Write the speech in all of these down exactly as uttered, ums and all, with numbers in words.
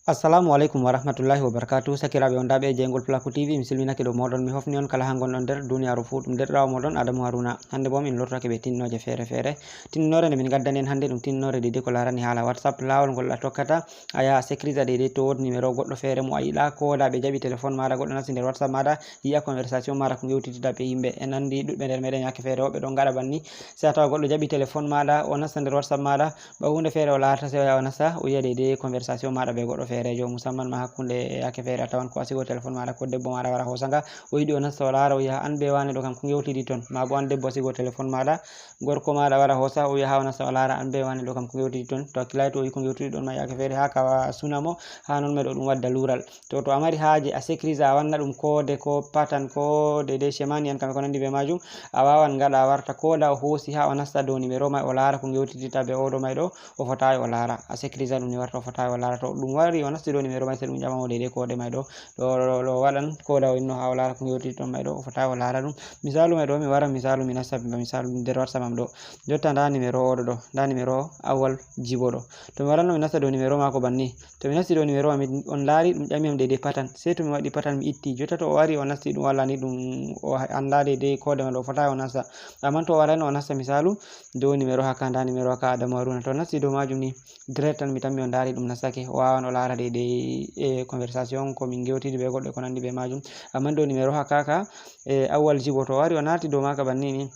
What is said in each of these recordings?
Assalamu aleykum wa rahmatullahi wa barakatuh. Sakiraaɓe on daaɓe e jeyngol Plaku T V, mi silminake dow mooɗon, mi hofni on kala haa ngonɗon nder duniyaaru fuu. Ɗum deɗɗiraawo mooɗon Adamu Haruna. Hannde boo min lortake bee tinnooje feere-feere. Tinnoore nde min ngaddani en hannde ɗum tinnoore deydey ko laarani haala WhatsApp, laawol ngol a tokkata, a yaha a sécurisa deydey to woodi numéro goɗɗo feere mo a yiɗaa, kooda ɓe jaɓi téléphone maaɗa, goɗɗo nasti nder WhatsApp maaɗa, yi'a conversation maaɗa ko ngewtitiɗaa bee yimɓe. En anndi ɗuɗɓe nder meeɗen yaake feere woɓɓe ɗon ngaɗa banni, sey a tawa goɗɗo jaɓi téléphone maaɗa, o nasta nder WhatsApp maaɗa, ba huunde feere o laarata, sey o yaha o nasta, o yi'a deydey conversation maaɗa bee goɗɗo feereejo, musamman ma hakkunde yaake feere a tawan ko a sigo téléphone maaɗa ko debbo maaɗa wara hoosa nga, o yiɗi o nasta o laara, o yi'a an bee waane ɗo kam ko ngewtidi ton, maa bo an debbo a sigo téléphone maaɗa, gorko maaɗa wara hoosa, o yi'a haa o nasta o laara an bee waane ɗo kam ko ngewtidi ton, to a kilay to o yi'i ko ngewtidi ɗon ma yaake feere haa ka suna mo, haa non may ɗo ɗum wadda luural. To, to a mari haaje a sécurisa a wanna ɗum koode ko patan ko deydey chemani en kam e ko nanndi bee maajum, a waawan ngaɗa a warta kooda o hoosi haa o nasta dow numéro may o laara ko ngewtititta bee oo ɗo may ɗo, o fotaay o laara. A sécurisa ɗum ni warta o fotaay o laara. To ɗum wari o nasti dow numéro may sey ɗum ƴama mo deydey koode may ɗo, ɗo, ɗo, ɗo waɗan kooda o inno haa o laara ko ngewtititta may ɗo, o fotaay o laara ɗum. Misaalu may ɗo mi wara misaalu mi nasta ba misaalu nder WhatsApp am ɗo. Jotta ndaa numéro oo ɗo, ndaa numéro Awwal Jibo ɗo. To mi waranno mi nasta dow numéro maako banni. To mi nasti dow numéro am, on laari ɗum ƴami am deydey patan. Sey to mi waɗi patan mi itti. Jotta to o wari o nasti ɗum walla ni ɗum o anndaa deydey koode man ɗo o fotaay o nasta. Ammaa to o warayno o nasta misaalu dow numéro haka, ndaa numéro haka Adamu Haruna. To o nasti dow maajum ni direct tan mi tammi o ndaari ɗum nastake. O waawan o laara deydey e conversation ko min ngewtidi bee goɗɗo e ko nanndi bee maajum. Ammaa dow numéro haka ka e Awwal Jibo to o wari o naati dow maaka banni ni.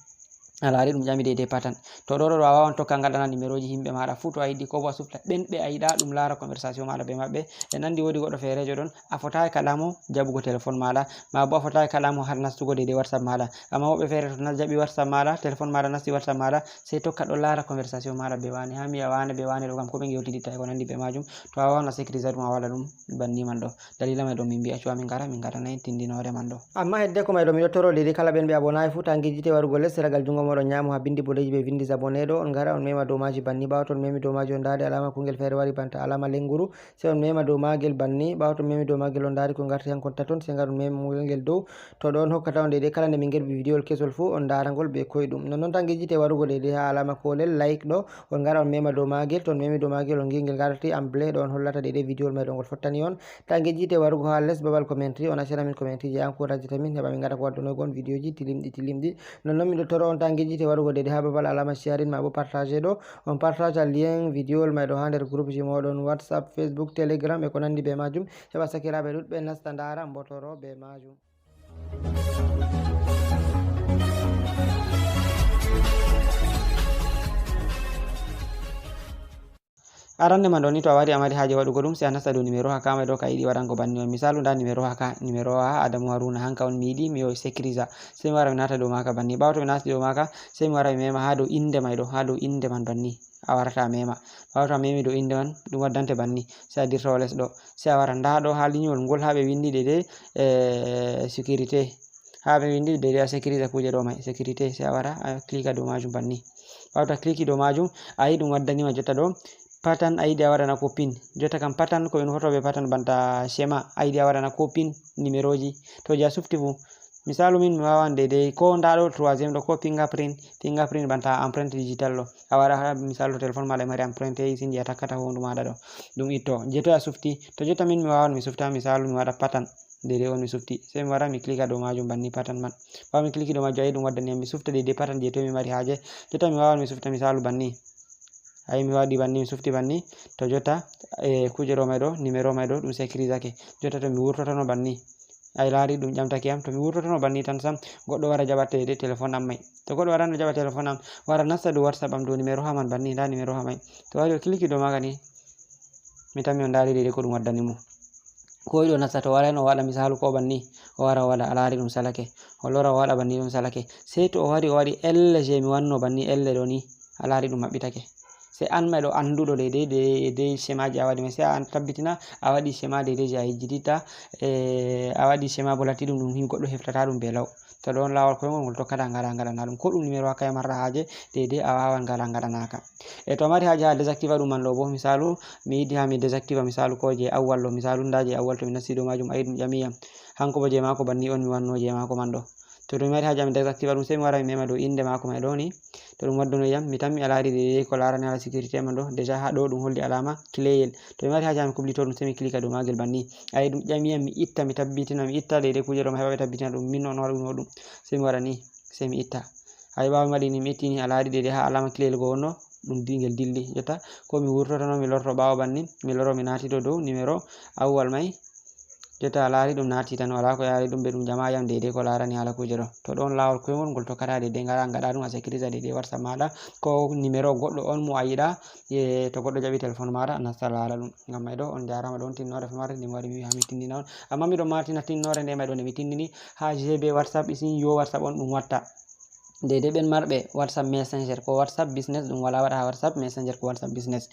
A laari ɗum ƴami deydey patan. To ɗo ɗo ɗo a waawan tokka ngaɗana numéroji yimɓe maaɗa fuu to a yiɗi, koo bo a sufta ɓen ɓe a yiɗaa ɗum laara conversation maaɗa bee maɓɓe. En anndi woodi goɗɗo feereejo ɗon, a fotaay kaɗa mo jaɓugo téléphone maaɗa, maa bo a fotaay kaɗa mo har nastugo deydey WhatsApp maaɗa. Ammaa woɓɓe feere to na jaɓi WhatsApp maaɗa, téléphone maaɗa nasti WhatsApp maaɗa, sey tokka ɗon laara conversation maaɗa bee waane, haa mi yi'a waane bee waane ɗo kam ko ɓe ngewtiditta e ko nanndi bee maajum. To a waawan a sécurisa ɗum a waɗa ɗum banni man ɗo. Daliila may ɗo min mbi'a cuwa min ngara, min ngaɗanay tindinoore man ɗo. Ammaa heddeko may ɗo, miɗo toro deydey kala ɓen ɓe abonaay fuu, taa ngejjite warugo les seragal junngo mooɗon nyaamo haa binndi boɗeeji bee binndi abonné ɗo, on ngara on mema dow maaji banni. Ɓaawo to on memi dow maaji on ndaari alaama kungel feere wari banta alaama lennguru, sey on mema dow maagel banni. Ɓaawo to on memi dow maagel on ndaari ko ngarti hankon taton, sey ngar on mema ngel dow. To ɗo on hokkata on deydey kala nde min ngerɓi vidiyowol kesol fuu, on ndaara ngol bee koyɗum. Nonnon taa ngejjite warugo deydey haa alaama koolel like ɗo, on ngara on mema dow maagel, to on memi dow maagel on ngi'a ngel ngarti en bleu ɗo on hollata deydey vidiyowol may ɗo ngol fottani on. Taa ngejjite warugo haa les babal commentary, on accana min commentary je encourageta min heɓa min ngaɗa ko waddunoygo on vidéoji tilimɗi tilimɗi. Nonnon miɗo toro on taa ngejjite warugo deydey haa babal alaama sharing maa bo partage ɗo, on partage lien vidéowol may ɗo haa nder groupeji mooɗon WhatsApp, Facebook, Telegram e ko nanndi bee maajum, heɓa sakiraaɓe ɗuɗɓe nasta ndaara mbotoro bee maajum. Arande man ɗo ni, to a wari a mari haaje waɗugo ɗum, sey a nasta dow numéro haka may ɗo ka yiɗi waɗango banni on. Misaalu, ndaa numéro haka, numéro ha Adamu Haruna, hanka on mi yiɗi mi yo sécurisa. Sey mi wara mi naata dow maaka banni. Ɓaawo to mi naati dow maaka, sey mi wara mi mema haa dow innde may ɗo, haa dow innde man banni. A warata a mema. Ɓaawo to a memi dow innde man, ɗum waddante banni. Sey a dirta o les ɗo. Sey a wara ndaa ɗo haa linyol ngol haa ɓe winndi deydey, eh, sécurité. Haa ɓe winndi deydey a sécurisa kuuje ɗo may, sécurité, sey a wara a clika dow maajum banni. Ɓaawo to a cliki dow maajum, a yi ɗum waddani ma jotta ɗo, patan a yiɗi a waɗana ko pin. Jotta kam patan ko min fotooɓe patan banta schéma, a yiɗi a waɗana ko pin numéroji. To je a sufti fuu. Misaalu min mi waawan deydey ko ndaa ɗo troisième ɗo ko fingerprint, fingerprint banta empreinte digital ɗo. A waɗa haa misaalu to téléphone maaɗa e mari empreinte, sindi a takkata hoondu maaɗa ɗo. Ɗum itto. Je to a sufti, to jotta min mi waawan mi sufta misaalu mi waɗa patan. Deydey on mi sufti. Sey mi wara mi clika dow maajum banni patan man. Ɓaawo mi cliki dow maajum, a yi ɗum waddani yam mi sufta deydey patan je to mi mari haaje. Jotta mi waawan mi sufta misaalu banni. A yi mi waɗi banni, mi sufti banni. To jotta, eh, kuuje ɗo may ɗo, numéro may ɗo, ɗum sécurisake. Jotta to mi wurtotono banni. A yi laari ɗum ƴamtake yam. To mi wurtotono banni tan sam, goɗɗo wara jaɓa deydey téléphone am may. To goɗɗo warano jaɓa téléphone am, wara nasta dow WhatsApp am dow numéro ha man banni, ndaa numéro ha may. To wari o cliki dow maaga ni, mi tammi on ndaari deydey ko ɗum waddani mo. Ko o yiɗi o nasta to warayno o waɗa misaalu ko banni, o wara o waɗa a laari ɗum salake. O lora o waɗa banni ɗum salake. Sey to o wari o waɗi elle je mi wanno banni elle ɗo ni, a laari ɗum maɓɓitake. Sey an may ɗo annduɗo deydey, deydey schéma ji a waɗi may, sey a tabbitina a waɗi schéma deydey je a yejjititta, eh, a waɗi schéma bo latti ɗum, ɗum hin goɗɗo heftata ɗum be law. To ɗon laawol koyngol ngol tokkata ngaɗa ngaɗana ɗum. Ko ɗum numéro haka marɗa haaje, deydey a waawan ngaɗa ngaɗanaaka. E to a mari haaje haa désactiva ɗum man ɗo bo, misaalu, mi yiɗi haa mi désactiva, misaalu, ko je Awwal ɗo, misaalu, ndaa je Awwal to mi nasti dow maajum, a yi ɗum ƴami yam. Hanko bo je maako banni on mi wanno je maako man ɗo. To, to mi mari haaje haa mi désactiva ɗum, sey mi wara mi mema dow innde maako may ɗo ni. To ɗum wadduno yam, mi tammi a laari deydey ko laarani haala sécurité man ɗo. Déjà haa ɗo ɗum holli alaama kileyel. To mi mari haaje haa mi kublito ɗum, sey mi kilika dow maagel banni. Ayi, ɗum ƴami yam mi itta, mi tabbitina mi itta deydey kuuje ɗo, mi heɓa ɓe tabbitina ɗum min on waɗuno ɗum. Sey mi waɗa ni, sey mi itta. Ayi, ɓaawo mi waɗi ni, mi itti ni, a laari deydey haa alaama kileyel go wonno, ɗum di-, ngel dilli. Jotta ko mi wurtotono, mi lorto ɓaawo banni, mi loro mi naati ɗo dow numéro Awwal may. Jotta a laari ɗum naati tan, walaa ko yaari ɗum be ɗum jama yam deydey ko laarani haala kuuje ɗo. To ɗon laawol koyngol ngol tokkata deydey ngaɗa, ngaɗa ɗum a sécurisa deydey WhatsApp maaɗa. Ko numéro goɗɗo on mo a yiɗa, e to goɗɗo jaɓi téléphone maaɗa, nasta laara ɗum. Ngam may ɗo, on jaarama ɗon tinnoore famaare nde mi waɗi mi haa mi tindina on. Amma miɗo maatina tinnoore nde may ɗo nde mi tindini haa G B WhatsApp isin yo WhatsApp on ɗum watta. Deydey ɓen marɓe WhatsApp Messenger, ko WhatsApp Business, ɗum walaa waɗa haa WhatsApp Messenger, ko WhatsApp Business.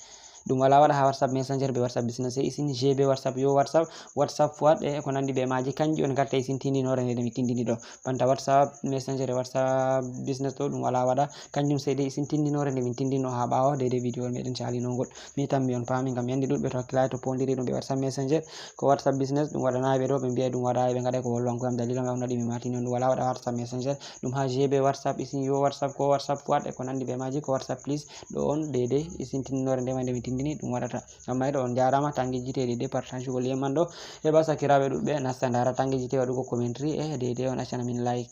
Ɗum walaa waɗa haa WhatsApp Messenger be WhatsApp Business, sey isin G B WhatsApp, yo WhatsApp, WhatsApp Fuad e ko nandi be maaji, kanji on ngatta isin tindinoore nde mi tindini ɗo. Banta WhatsApp Messenger e WhatsApp Business ɗo, ɗum walaa waɗa, kanjum sey dey isin tindinoore nde min tindino haa ɓaawo, deydey video meɗen caalino ngol. Mi tammi on paami, ngam yande ɗuɗɓe to hakkilaayi to pondiri ɗum be WhatsApp Messenger, ko WhatsApp Business, ɗum waɗanaay ɓe ɗo, ɓe mbi'ay ɗum waɗaay, ɓe ngaɗay ko wolwanko yam dalila may on waɗi mi maatini on, ɗum walaa waɗa WhatsApp Messenger, ɗum haa G B WhatsApp, isin yo WhatsApp, ko WhatsApp Fuad e ko nandi be maaji, ko WhatsApp Plus, ɗo on deydey isin tindinoore nde may nde mi tindini ɗum waɗata. Amma ɗo on jaarama, tangejjite deydey partage gol yam man ɗo, heɓa sakiraaɓe ɗuɗɓe nasta ndaara, tangejjite waɗugo commentary e deydey on accana min like.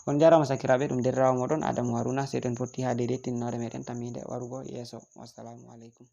On jaarama sakiraaɓe, ɗum derraawo moɗon Adamu Haruna, sey to en potti haa deydey tinnoore meɗen tammiinde warugo yeeso. Wassalamu aleykum.